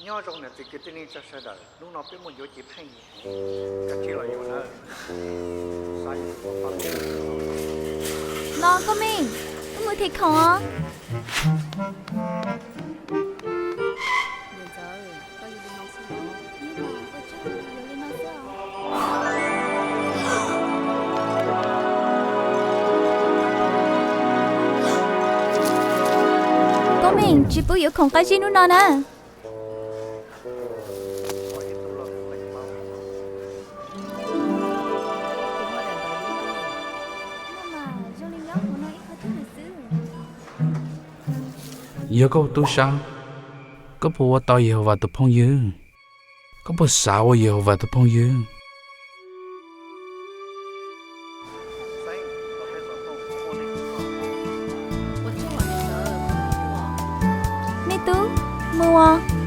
Nyob zoo niam txiv kwv tij neej tsa sawv daws, hnub no peb muaj yuav cev pheej heev, kav tsij los yuav nawb. Xa yus tus poj pab peb. No Nkauj Meej, wb mus them khoom os. Nkauj Meej, tsis pub yuav khoom qab zib hnub no na. Yog koj ua tub sab, koj puas ua tau Yehauvas tus phooj ywg? Koj puas xav ua Yehauvas tus phooj ywg? Me tub, mus os.